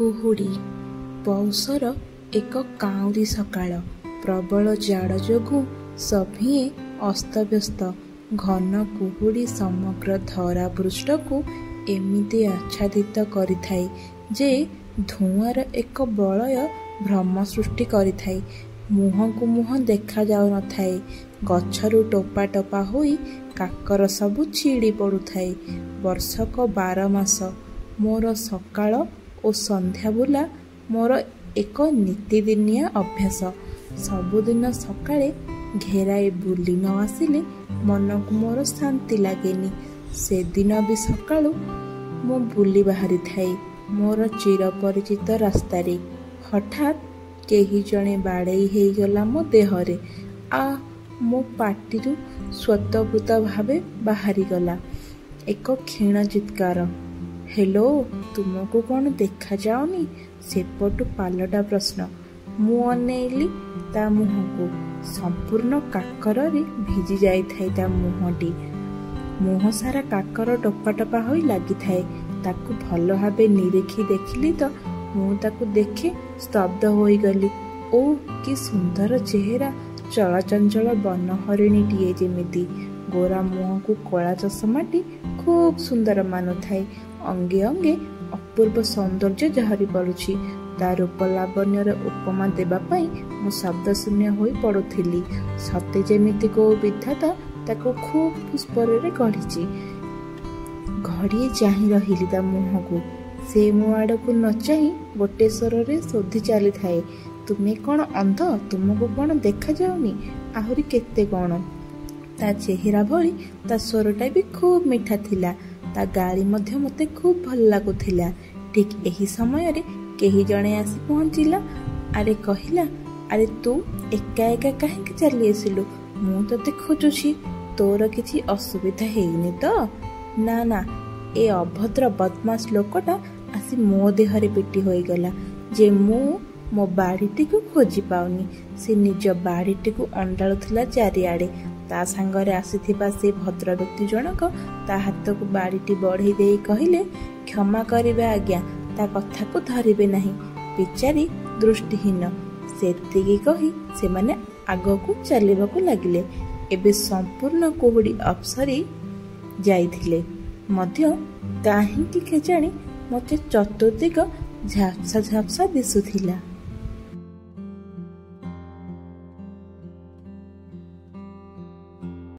କୁହୁଡ଼ି। ପୌଷର ଏକ କାଉଁରୀ ସକାଳ। ପ୍ରବଳ ଜାଡ଼ ଯୋଗୁଁ ସଭିଏଁ ଅସ୍ତବ୍ୟସ୍ତ। ଘନ କୁହୁଡ଼ି ସମଗ୍ର ଧରାପୃଷ୍ଠକୁ ଏମିତି ଆଚ୍ଛାଦିତ କରିଥାଏ ଯେ ଧୂଆଁର ଏକ ବଳୟ ଭ୍ରମ ସୃଷ୍ଟି କରିଥାଏ। ମୁହଁକୁ ମୁହଁ ଦେଖା ଯାଉନଥାଏ। ଗଛରୁ ଟୋପା ଟୋପା ହୋଇ କାକର ସବୁ ଛିଡ଼ି ପଡ଼ୁଥାଏ। ବର୍ଷକ ବାରମାସ ମୋର ସକାଳ ଓ ସନ୍ଧ୍ୟା ବୁଲା ମୋର ଏକ ନିତିଦିନିଆ ଅଭ୍ୟାସ। ସବୁଦିନ ସକାଳେ ଘେରାଏ ବୁଲି ନ ଆସିଲେ ମନକୁ ମୋର ଶାନ୍ତି ଲାଗେନି। ସେଦିନ ବି ସକାଳୁ ମୁଁ ବୁଲି ବାହାରିଥାଏ ମୋର ଚିରପରିଚିତ ରାସ୍ତାରେ। ହଠାତ୍ କେହି ଜଣେ ବାଡ଼େଇ ହେଇଗଲା ମୋ ଦେହରେ। ଆଃ! ମୋ ପାଟିରୁ ସ୍ୱତଃସ୍ଫୂର୍ତ୍ତ ଭାବେ ବାହାରିଗଲା ଏକ କ୍ଷୀଣ ଚିତ୍କାର। ହେଲୋ, ତୁମକୁ କ'ଣ ଦେଖାଯାଉନି? ସେପଟୁ ପାଲଟା ପ୍ରଶ୍ନ। ମୁଁ ଅନେଇଲି ତା ମୁହଁକୁ। ସମ୍ପୂର୍ଣ୍ଣ କାକରରେ ଭିଜି ଯାଇଥାଏ ତା ମୁହଁଟି। ମୁହଁ ସାରା କାକର ଟୋପା ଟୋପା ହୋଇ ଲାଗିଥାଏ। ତାକୁ ଭଲଭାବେ ନିରେଖି ଦେଖିଲି ତ ମୁଁ ତାକୁ ଦେଖି ସ୍ତବ୍ଧ ହୋଇଗଲି। ଓଃ, କି ସୁନ୍ଦର ଚେହେରା! ଚଳଚଞ୍ଚଳ ବନହରିଣୀଟିଏ ଯେମିତି। ଗୋରା ମୁହଁକୁ କଳା ଚଷମାଟି ଖୁବ୍ ସୁନ୍ଦର ମାନୁଥାଏ। ଅଙ୍ଗେ ଅଙ୍ଗେ ଅପୂର୍ବ ସୌନ୍ଦର୍ଯ୍ୟ ଝରି ପଡ଼ୁଛି। ତା ରୂପ ଲାବଣ୍ୟର ଉପମା ଦେବା ପାଇଁ ମୁଁ ଶବ୍ଦଶୂନ୍ୟ ହୋଇ ପଡ଼ୁଥିଲି। ସତେ ଯେମିତି କୋଉ ବିଧାତା ତାକୁ ଖୁବ୍ ପୁଷ୍ପରେ ଗଢ଼ିଛି। ଘଡ଼ିଏ ଚାହିଁ ରହିଲି ତା ମୁହଁକୁ। ସେ ମୋ ଆଡ଼କୁ ନ ଚାହିଁ ଗୋଟିଏ ସ୍ୱରରେ ଶୋଧି ଚାଲିଥାଏ, ତୁମେ କ'ଣ ଅନ୍ଧ? ତୁମକୁ କ'ଣ ଦେଖାଯାଉନି? ଆହୁରି କେତେ କ'ଣ। ତା ଚେହେରା ଭଳି ତା ସ୍ୱରଟା ବି ଖୁବ୍ ମିଠା ଥିଲା। ତା ଗାଳି ମଧ୍ୟ ମୋତେ ଖୁବ୍ ଭଲ ଲାଗୁଥିଲା। ଠିକ୍ ଏହି ସମୟରେ କେହି ଜଣେ ଆସି ପହଞ୍ଚିଲା। ଆରେ କହିଲା, ଆରେ ତୁ ଏକା ଏକା କାହିଁକି ଚାଲିଆସିଲୁ? ମୁଁ ତୋତେ ଖୋଜୁଛି। ତୋର କିଛି ଅସୁବିଧା ହେଇନି ତ? ନା ନା, ଏ ଅଭଦ୍ର ବଦମାସ ଲୋକଟା ଆସି ମୋ ଦେହରେ ପିଟି ହୋଇଗଲା ଯେ ମୁଁ ମୋ ବାଡ଼ିଟିକୁ ଖୋଜି ପାଉନି। ସେ ନିଜ ବାଡ଼ିଟିକୁ ଅଣ୍ଡାଳୁଥିଲା ଚାରିଆଡ଼େ। ତା ସାଙ୍ଗରେ ଆସିଥିବା ସେ ଭଦ୍ରବ୍ୟକ୍ତି ଜଣକ ତା ହାତକୁ ବାଡ଼ିଟି ବଢ଼େଇ ଦେଇ କହିଲେ, କ୍ଷମା କରିବେ ଆଜ୍ଞା, ତା କଥାକୁ ଧରିବେ ନାହିଁ। ବିଚାରୀ ଦୃଷ୍ଟିହୀନ। ସେତିକି କହି ସେମାନେ ଆଗକୁ ଚାଲିବାକୁ ଲାଗିଲେ। ଏବେ ସମ୍ପୂର୍ଣ୍ଣ କୁହୁଡ଼ି ଅପସରି ଯାଇଥିଲେ ମଧ୍ୟ କାହିଁକି କେଜାଣି ମୋତେ ଚତୁର୍ଦ୍ଦିଗ ଝାପ୍ସା ଝାପ୍ସା ଦିଶୁଥିଲା।